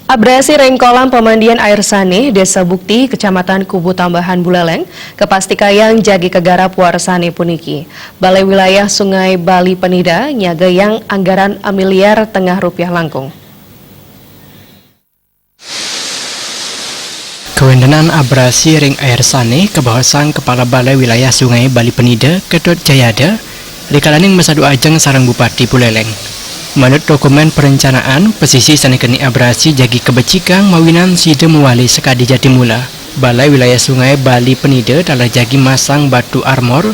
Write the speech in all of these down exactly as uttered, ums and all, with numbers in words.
Abrasi ring kolam pamandian air sané, Désa Bukti, Kecamatan Kubu Tambahan, Buleleng, kapastikayang jagi kagarap warsané puniki. Balai Wilayah Sungai Bali Penida nyagayang anggaran amiliar tengah rupiah langkung. Kawéntenan abrasi ring air sané kabaosang Kepala Balai Wilayah Sungai Bali Penida, Ketut Jayada, rikalaning masadu ajeng sareng Bupati Buleleng. Manut dokumén perencanaan, pesisi sané keni abrasi jagi kabecikang mawinan sida mawali sakadi jati mula. Balai Wilayah Sungai Bali Penida taler jagi masang batu armor,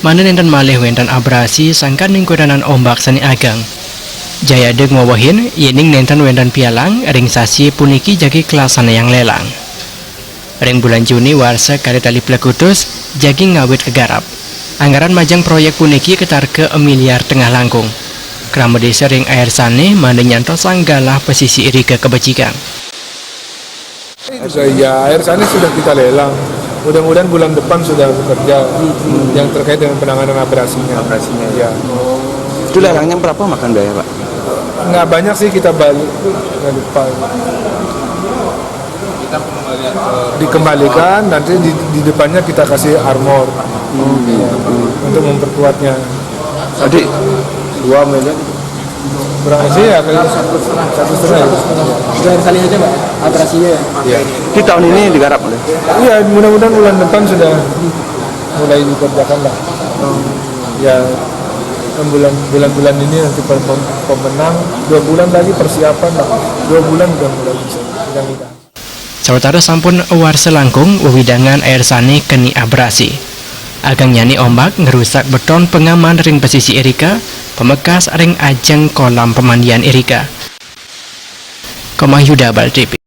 mangda nénten malih wénten abrasi sangkaning kawéntenan ombak sané ageng. Jayada ngwewehin, yéning nénten wénten pialang, ring sasi puniki jagi kalaksanayang lélang. Ring bulan Juni warsa kalih tali plekutus, jagi ngawit kagarap. Anggaran majeng proyék puniki katarka amiliar tengah langkung. Krama désa ring air sané mangda nyantosang galah pesisi irika kabecikang. Sudah, ya, air sané sudah kita lelang. Mudah-mudahan bulan depan sudah bekerja yang terkait dengan penanganan abrasinya. Abrasinya, ya. Itu lelangnya berapa makan biaya, Pak? Nggak banyak sih, kita balik. Nggak lupa. Dikembalikan, nanti di, di depannya kita kasih armor. Ya, untuk memperkuatnya. Tadi dua miliar. Kurang lebih ya, kayak satu setengah. Satu setengah ya. Sudah hari kali aja, Pak, abrasinya ya? Iya. Di tahun ini digarap oleh? Iya, mudah-mudahan bulan depan sudah mulai dikerjakan lah. Ya, kan bulan, bulan-bulan ini nanti pem-, pem-, pemenang, dua bulan lagi persiapan lah. Dua bulan udah mulai bisa, mudah-mudahan. Sawatara sampun warsa langkung, wewidangan air sané keni abrasi. Agangnyané ombak ngrusak beton pangaman ring pesisi irika, pamekas ring ajeng kolam pamandian irika. Komang Yuda, Bali T V.